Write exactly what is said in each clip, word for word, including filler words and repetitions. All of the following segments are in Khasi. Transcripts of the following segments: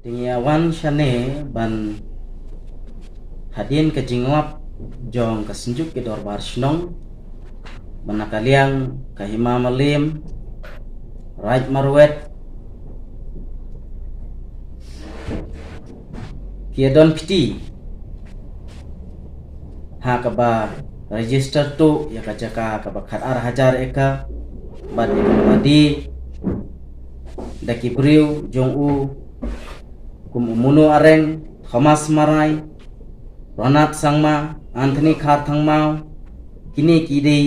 Te ngi ïa wan shane ban hadien ka jinglap jong ka Synjuk ki Dorbar Shnong, ba na ka liang ka Hima Mylliem, Raid Marwet, ki ïa don kti ha kaba register tuh ïa ka jaka kaba khat ar hajar acre, bad ïa kaba die da ki briew jong u kum u Munu Areng, Thomas Marai, Ronald Sangma, Anthony Kharthangmaw, kine ki dei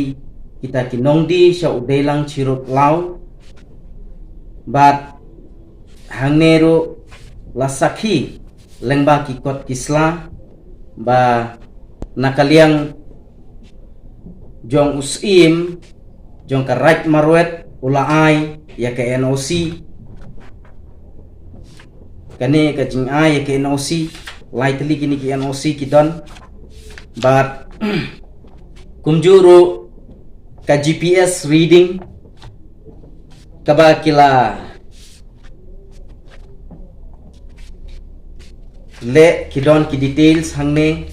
kita ki nongdie sha u Deilang Chirup Law, bad hangne ruh la sakhi lyngba ki kot ki sla ba na ka liang jong u Syiem jong ka Raid Marwet u la ai ïa ka N O C. Kane ka jingai ïa ka N O C, lai tylli kine ki N O C ki don. Bad kumjuh ruh ka G P S reading kaba ki la leh, ki don ki details hangne,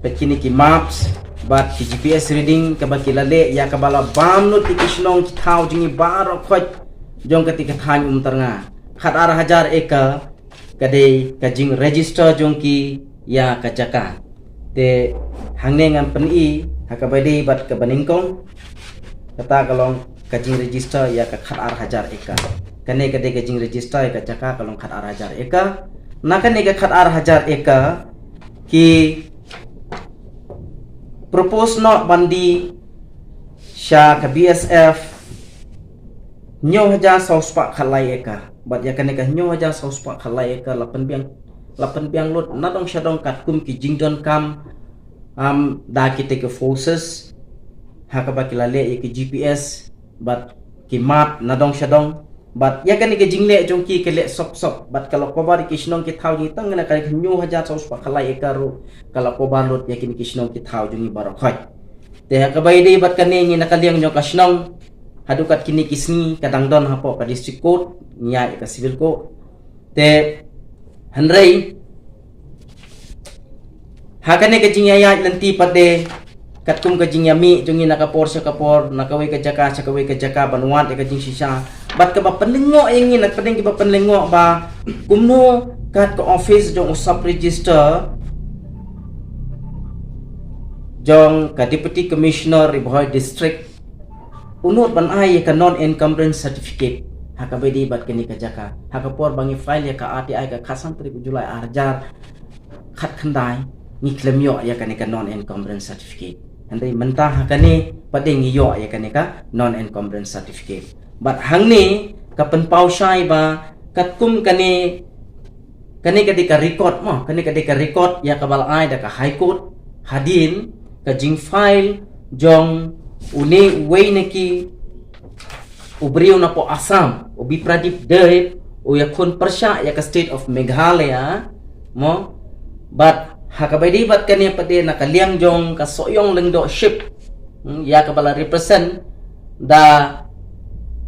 bad kine ki maps bad ki G P S reading kaba ki la leh ïa kaba la bam lut ïa ki shnong ki thaw jong ngi baroh khoit jong kata ka thaiñ Umtyrnga. Khat ar hajar acre ka dei ka jingregister jong ki ïa ka jaka. Te hangne ngan pyni ha kaba dei bad kaba nyngkong, kata ka long ka jingregister ïa ka khat ar hajar acre. Kane ka dei ka jingregister ïa ka jaka ka long khat ar hajar acre. Na kane ka khat ar hajar acre ki propose noh ban die sha ka B S F hynñiew hajar saw spah khatlai acre. Bad ïa kane ka hynñiew hajar saw spah khatlai acre la pynbiang, la pynbiang lut na dong sha dong katkum ki jingdonkam, um, da kita ki forces, ha kaba ki la leh ïa ki G P S bad ki map na dong sha dong. Bad ïa kane ka jingleh jong ki ka leh sop sop bad ka la cover ïa ki shnong ki thaw jong ngi tang na ka hynñiew hajar saw spah khatlai acre ruh ka la cover lut ïa kine ki shnong ki thaw jong ngi baroh khoit. Te ha kaba ïadei bad kane ngi na ka liang jong ka shnong, haduh kat kine ki sngi ka dang don hapoh ka District Court, ngi ïaid ïa ka Civil Court. Te hynrei ha kane ka jingïaid lynti pat de, katkum ka jingïamih jong ngi na ka por sha ka por, na kawei ka jaka sha kawei ka jaka ban wad ïa ka jingshisha, bad kaba pynlyngngoh ïa ngi, na pdeng kiba pynlyngngoh ba kumno kat ka office jong u Sub Register jong ka Deputy Commissioner Ri Bhoi District u nud ban ai ïa ka non encumbrance certificate ha kaba ïadei bad kane ka jaka. Ha ka por ba ngi file ïa ka R T I ka khatsan tarik u July ar hajar khatkhyndai, ngi khlem ïoh ïa kane ka non encumbrance certificate. Hynrei mynta ha kane pat de ngi ïoh ïa kane ka non encumbrance certificate. Bad hangne ka pynpaw shai ba katkum kane, kane ka dei ka record mo, kane ka dei ka record ïa kaba la ai da ka High Court hadien ka jingfile jong une uwei na ki u briew napoh Assam, u Bipradip Deb, u ïakhun pyrshah ïa ka State of Meghalaya mo. Bad ha kaba ïadei bad kane pat de, na ka liang jong ka Sohiong Lyngdoh Ship, hmm, ïa kaba la represent da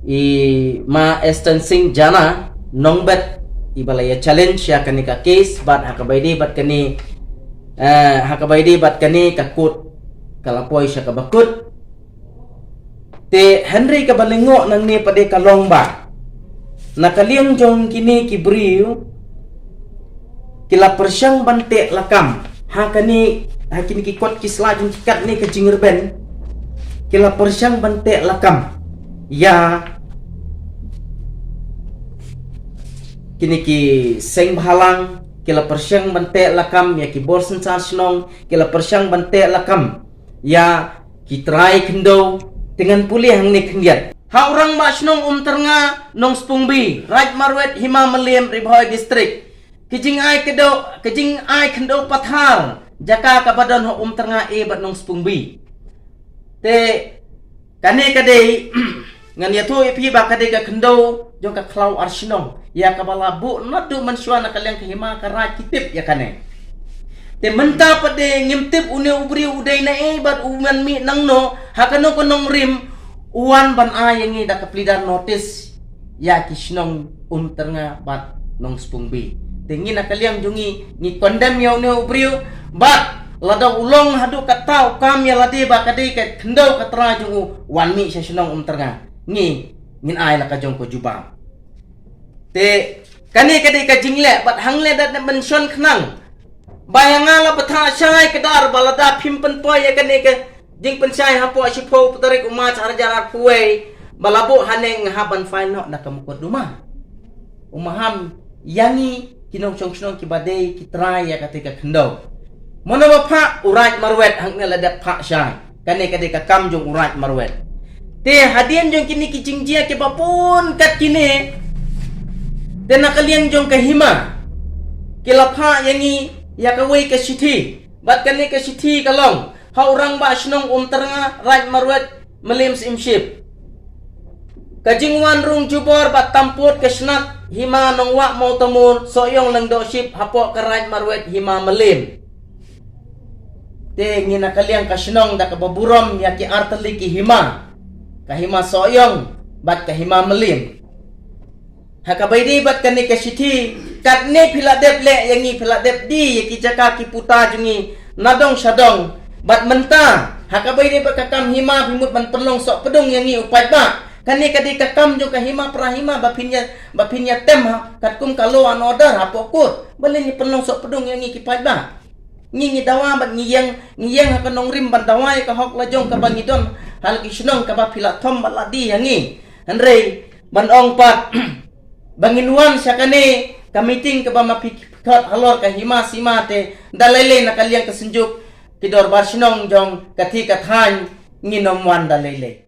i Ma Eastern Singh Jana Nongbet, iba la ïa challenge ïa kane ka case. Bad ha kaba ïadei bad kane, eh, ha kaba ïadei bad kane ka court ka la poi sha kaba kut. Te hynrei kaba lyngngoh nangne pat de ka long ba na ka liang jong kine ki briew ki la pyrshang ban teh lakam ha kane, ha kine ki kot ki sla jong ki katne ka jingrben, ki la pyrshang ban teh lakam ïa kine ki seng bhalang, ki la pyrshang ban teh lakam ïa ki bor synshar shnong, ki la pyrshang ban teh lakam ïa ki trai khyndew. Te ngan pule hangne khyndiat. Ha u rangbah shnong Umtyrnga, Nongspungbi, Raid Marwet, Hima Mylliem, Ri Bhoi District, ki jingai khyndew, ki jingai khyndew pathar jaka kaba don ha Umtyrnga A bad Nongspungbi. Te kane ka dei, ngan ïathuh ïa phi ba ka dei ka khyndew jong ka khlaw ar shnong ïa kaba la buh naduh mynshuwa na ka liang ka hima ka raid, ki tip ïa kane. Te mynta pat de ngim tip une u briew u dei naei bad u wan mih nangno, ha kano ka nongrim u wan ban ai ïa ngi da ka pleader notice ïa ki shnong Umtyrnga bad Nongspung B. Te ngi na ka liang jong ngi, ngi condemn ïa une u briew, bad lada u long haduh katta u kam ïa lade ba ka dei ka khyndew ka trai jong u, wan mih sha shnong Umtyrnga. Ngi, ngin ai la ka jong ka jubab. Te kane ka dei ka jingleh, bad hangne da mention khnang ba ïa nga la bthah shai kdar ba lada phim pynpoi ïa kane ka jingpynshai hapoh shiphew tarik u March arhajar arphew wei, ba la buh hangne nga hap ban file noh da ka mukotduma. U maham ïa ngi ki nongshong shnong kiba dei ki trai ïa kata ka khyndew. Mano ba phah? U Raid Marwet hangne la dep phah shai. Kane ka dei ka kam jong u Raid Marwet. Te hadien jong kine ki jingjia kiba bun kat kine, te na ka liang jong ka hima ki la phah ïa ngi ïa kawei ka shithi. Bad kane ka shithi ka long ha u rangbah shnong Umtyrnga, Raid Marwet, Mylliem Syiemship. Ka jingwan rung jubor bad tampud ka shnat hima Nongwah Mawtamur, Sohiong Lyngdohship, hapoh ka Raid Marwet, hima Mylliem. Te ngi na ka liang ka shnong da kaba burom ïa ki artylli ki hima. Ka hima Sohiong bad ka hima Mylliem. Ha kaba ïadei bad kane ka shithi, katne phi la dep leh ïa ngi, phi la dep die ïa ki jaka ki puta jong ngi na dong sha dong. Bad mynta ha kaba ïadei bad ka kam hima, phi mut ban pynlong sohpdung ïa ngi u paidbah. Kane ka dei ka kam jong ka hima para hima ba phin ïa, ba phin ïa tem ha katkum ka law and order hapoh court. Balei ngi pynlong sohpdung ïa ngi ki paidbah? Ngi, ngi dawa bad ngi ïeng, ngi ïeng ha ka nongrim ban dawa ïa ka hok la jong kaba ngi don ha la ki shnong kaba phi la thom bad la die ïa ngi. Hynrei ban ong pat ba ngin wan sha kane ka meeting kaba ma phi khot halor ka hima sima, te da lei lei na ka liang ka synjuk ki dorbar shnong jong ka thei ka thaiñ ngin ym wan da lei lei.